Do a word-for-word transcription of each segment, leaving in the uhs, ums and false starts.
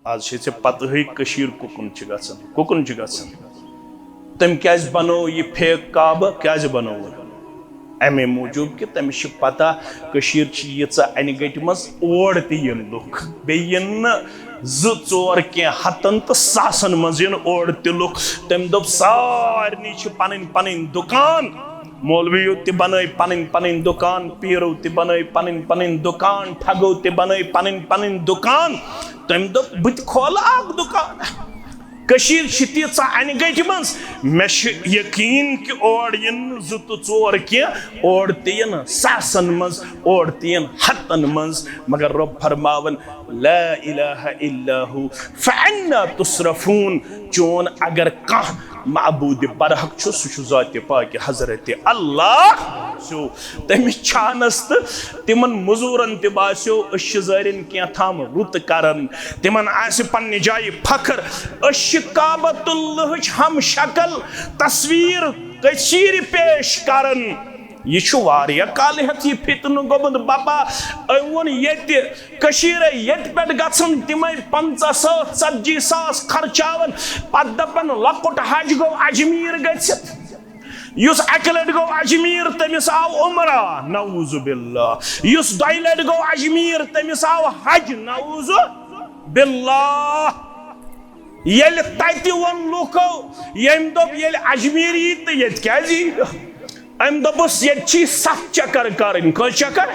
آز چھے ژےٚ پتہٕے کٔشیٖر کُکُن چھِ گژھان، کُکُن چھِ گژھان۔ تٔمۍ کیازِ بنوو یہِ fake کعبہٕ؟ کیازِ بنووُن؟ امے موٗجوٗب کہِ تٔمِس چھِ پتہ کٔشیٖر چھِ ییٖژاہ انہِ گٔٹۍ منٛز، اور تہِ یِن لُکھ، بیٚیہِ یِن نہٕ زٕ ژور کینٛہہ، ہتن تہٕ ساسن منٛز یِن اور تہِ لُکھ۔ تٔمۍ دوٚپ سارنٕے چھِ پنٕنۍ پنٕنۍ دُکان، مولویو تہِ بنٲے پنٕنۍ پنٕنۍ دُکان، پیٖرو تہِ بنٲے پنٕنۍ پنٕنۍ دُکان، ٹھگو تہِ بنٲے پنٕنۍ پنٕنۍ دُکان۔ تٔمۍ دوٚپ بہٕ تہِ کھولہٕ اکھ دُکان۔ کٔشیٖر چھِ تیٖژاہ انہِ گٔٹۍ منٛز، مےٚ چھُ یقیٖن کہِ اور یِن نہٕ زٕ تہٕ ژور کینٛہہ، اور تہِ یِن ساسن منٛز، اور تہِ یِن ہتن منٛز، مگر رۄب فرماوان، لا الہ الا ہو فانا تصرفون۔ چون اگر کانٛہہ معبود برحق چھُ، سُہ چھُ ذاتِ پاکِ حضرت اللہ۔ سیو تٔمِس چھانس تہٕ تِمن مزوٗرن تہِ باسیو، أسۍ چھِ زٲرِن کینٛہہ تام رُت کران۔ تِمن آسہِ پننہِ جایہِ فخر، أسۍ چھِ کعبۃ اللہٕچ ہم شکل تصویر کثیر پیش کران۔ یہِ چھُ واریاہ کالہِ ہٮ۪تھ یہِ فتنہٕ گوٚمُت بپا۔ أمۍ ووٚن ییٚتہِ کٔشیٖرے ییٚتہِ پٮ۪ٹھ گژھن تِمے پنٛژاہ ساس، ژتجی ساس خرچاون، پتہٕ دپن لۄکُٹ حج گوٚو اجمیٖر گٔژھِتھ۔ یُس اکہِ لٹہِ گوٚو اجمیٖر، تٔمِس آو عمرہ، نعوذ باللہ۔ یُس دۄیہِ لٹہِ گوٚو اجمیٖر، تٔمِس آو حج، نعوذ باللہ۔ ییٚلہِ تتہِ ووٚن لوٗکو، ییٚمۍ دوٚپ، ییٚلہِ اجمیٖر یی تہٕ ییٚتہِ کیازِ یی؟ أمۍ دوٚپُس، ییٚتہِ چھی ستھ چکر کرٕنۍ۔ کٔژ چکر؟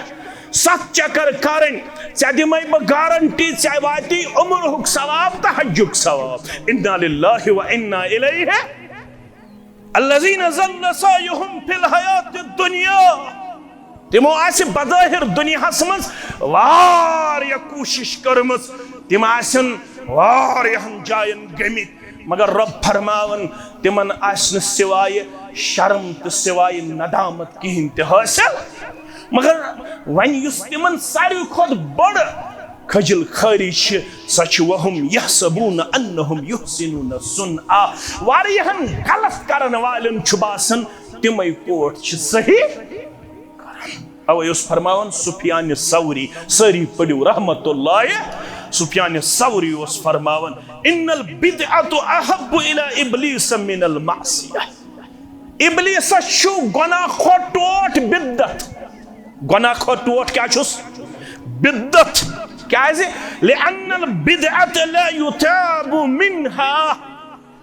ستھ چکر کرٕنۍ۔ ژےٚ دِمے بہٕ گارنٹی، ژےٚ واتی عمرہُک ثواب تہٕ حجُک ثواب۔ انا للہ و انا الیہ۔ الذین ضل سعیہم فی الحیات الدنیا۔ تِمو آسہِ بظٲہر دُنیاہس منٛز واریاہ کوٗشش کٔرمٕژ، تِم آسن واریاہن جاین گٔمٕتۍ، مگر رۄب فرماوان، تِمن آسہِ نہٕ سوایہِ شرم تہٕ سوایہِ ندامت کِہینۍ تہِ حٲصِل۔ مگر وۄنۍ یُس تِمن ساروی کھۄتہٕ بٔڑ خجل خٲری چھِ، سۄ چھِ وَہُم یَحسَبوٗنَ اَنَّهُمْ یُحْسِنُونَ صُنْعًا۔ واریاہن غلط کرن والٮ۪ن چھُ باسان تِمے کوٹ چھِ صحیح کران۔ اوے اوس فرماوان سفیان ثوری، سٲری پٔرِو رحمت اللہ، سفیان ثوری اوس فرماوان، ان البدعۃ احب الی ابلیس من المعصیہ۔ ابلیسس چھُ گۄناہ کھۄتہٕ ٹوٹھ بدعت۔ گۄناہ کھۄتہٕ ٹوٹھ کیٛاہ چھُس؟ بدعت۔ کیٛازِ؟ لأن البدعة لا يتاب منها۔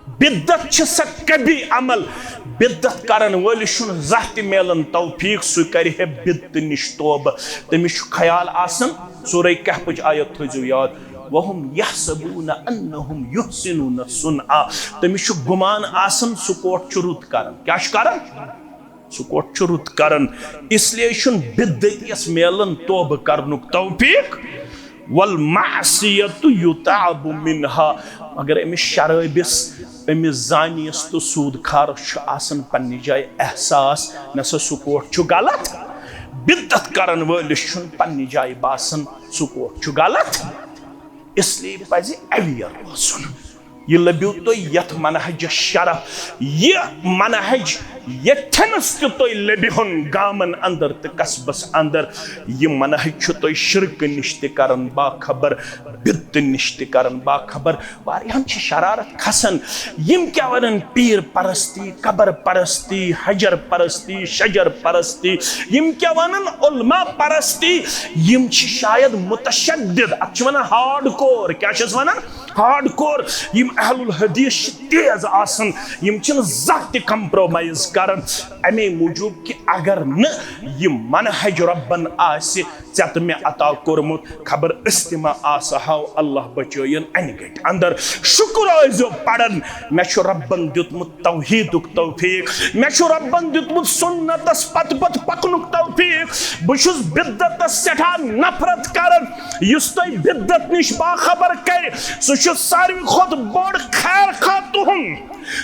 بدعت چھِ سۄ قبیح عمل۔ بدعت کرن وٲلِس چھُنہٕ زانٛہہ تہِ میلان توفیق، سُہ کرِ ہے بدعتہٕ نِش توبہٕ۔ تٔمِس چھُ خیال آسان، سورہ کہفٕچ آیت تھٲیزیو یاد، وَهُمْ يَحْسَبُونَ أَنَّهُمْ يُحْسِنُونَ صُنْعًا۔ تٔمِس چھُ گُمان آسان، سُہ کوٹ چھُ رُت کران۔ کیٛاہ چھُ کران؟ سُہ کوٹ چھُ رُت کران۔ اس لیے چھُنہٕ بدعتیس میلان توبہٕ کرنُک توفیق۔ وَالْمَعْصِيَةُ يُتَابُ مِنْهَا۔ مگر أمِس شرٲبِس، أمِس زانِیَس تہٕ سوٗد خارس چھُ آسان پننہِ جایہِ احساس، نہ سا سُہ کوٹ چھُ غلط۔ بدعت کرن وٲلِس چھُنہٕ پننہِ جایہِ باسان سُہ کوٹ چھُ غلط۔ اس لیے پزِ aware روزُن۔ یہِ لٔبِو تُہۍ یتھ منہجس شرف، یہِ منہج ییٚتھٮ۪نس تہِ تُہۍ لٔبِہُن گامن اندر تہٕ قصبس اندر، یہِ منہج چھُ تُہۍ شرکہٕ نِش تہِ کران باخبر، بدعتہٕ نِش تہِ کران باخبر۔ واریاہن چھِ شرارت کھسان، یِم کیٛاہ ونان پیٖر پرستی، قبر پرستی، حجر پرستی، شجر پرستی، یِم کیٛاہ ونان علماء پرستی، یِم چھِ شاید متشدد، اتھ چھِ ونان hard core۔ کیٛاہ چھِس ونان؟ Hard core۔ یِم اہل الحدیث چھِ تیز آسان، یِم چھِنہٕ زانٛہہ تہِ compromise کران۔ امے موٗجوٗب کہِ اگر نہٕ یہِ منہج رۄبن آسہِ ژےٚ تہٕ مےٚ عطا کوٚرمُت، خبر أسۍ تہِ ما آسہٕ ہاو۔ اللہ بچٲیِن انہِ گٔٹۍ اندر۔ شُکر ٲسۍزیو پران، مےٚ چھُ رۄبن دیُتمُت توحیٖدُک توفیٖق، مےٚ چھُ رۄبن دیُتمُت سُنتس پتہٕ پتہٕ پکنُک توفیٖق۔ بہٕ چھُس بدعتس سٮ۪ٹھاہ نفرت کران۔ یُس تۄہہِ بدعت نِش باخبر کرِ، سُہ چھُ ساروی کھۄتہٕ بوٚڑ خیر خواہ تُہُنٛد،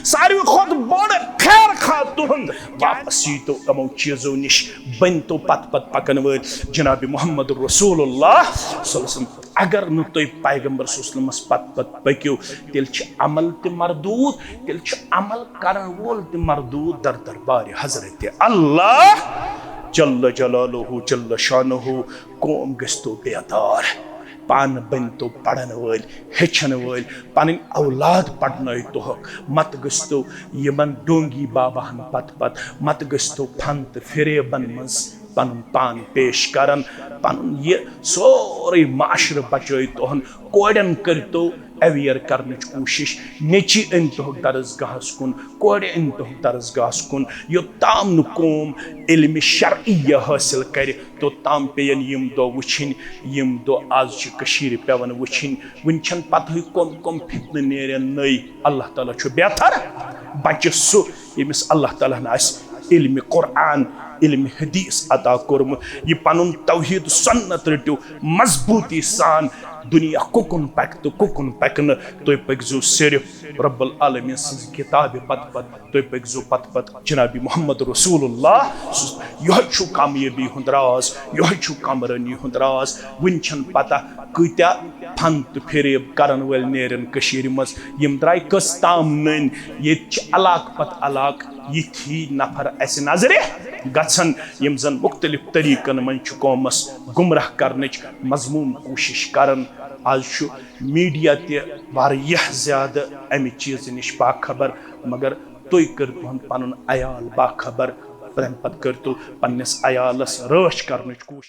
ساروی کھۄتہٕ بوٚڑ خیر خواہ تُہُنٛد۔ واپس ییٖتو یِمو چیٖزو نِش، بٔنۍتو پتہٕ پتہٕ پکن وٲلۍ جناب محمد رسول اللہ صلی اللہ علیہ وسلم۔ اگر نہٕ تُہۍ پیغمبر صلی اللہ علیہ وسلمس پتہٕ پتہٕ پٔکِو، تیٚلہِ چھِ عمل تہِ مردوٗد، تیٚلہِ چھُ عمل کرن وول تہِ مردوٗد در دربارِ حضرت اللہ جل جلالہ جل شانہ۔ قوم گٔژھتو بیدار۔ پانہٕ بٔنۍتو پرن وٲلۍ، ہیٚچھن وٲلۍ، پنٕنۍ اولاد پرنٲیتوہکھ۔ مت گٔژھتو یِمن ڈونگی باباہن پتہٕ پتہٕ، مت گٔژھتو فن تہٕ فریبن منٛز پنُن پان پیش کران۔ پنُن یہِ سورُے معاشرٕ بچٲیتوہن۔ کورٮ۪ن کٔرۍتو aware کرنٕچ کوٗشش۔ نیٚچی أنۍتوہکھ درسگاہس کُن، کورِ أنۍتوہکھ درسگاہس کُن۔ یوٚتام نہٕ قوم علمِ شرعیہ حٲصِل کرِ، توٚتام پیٚیَن یِم دۄہ وٕچھِنۍ، یِم دۄہ آز چھِ کٔشیٖرِ پٮ۪وان وٕچھِنۍ۔ وٕنہِ چھَنہٕ پَتہٕے کۄم کۄم فتنہٕ نیرن نٔے۔ اللہ تعالیٰ چھُ بہتر، بچہِ سُہ، ییٚمِس اللہ تعالیٰ ہن آسہِ علمِ قرآن، علمِ حدیث عطا کوٚرمُت۔ یہِ پنُن توحید سنت رٔٹِو مضبوٗطی سان۔ دُنیا کُکُن پکہِ تہٕ کُکُن پکہِ نہٕ، تُہۍ پٔکۍزیو صرف رب العالمین سٕنٛزِ کتابہِ پتہٕ پتہٕ۔ تُہۍ پٔکۍزیو پتہٕ پتہٕ جناب محمد رسول اللہ۔ سُہ، یِہوٚے چھُ کامیٲبی ہُنٛد راز، یِہوٚے چھُ کامرٲنی ہُنٛد راز۔ وٕنہِ چھَنہٕ پتہ کۭتیٛاہ فن تہٕ فریب کرن وٲلۍ نیرن کٔشیٖرِ منٛز۔ یِم درٛاے کٔژ تام نٔنۍ۔ ییٚتہِ چھِ علاقہٕ پتہٕ علاقہٕ یِتھی نفر اَسہِ نظرِ گژھن، یِم زن مُختٔلِف طریٖقن منٛز چھِ قومس گمراہ کرنٕچ مذموٗم کوٗشش کران۔ آز چھُ میٖڈیا تہِ واریاہ زیادٕ اَمہِ چیٖزٕ نِش باخبر، مگر تُہۍ کٔرۍتوہَن پنُن عیال باخبر، تَمہِ پتہٕ کٔرۍتو پننِس عیالس رٲچھ کرنٕچ کوٗشش۔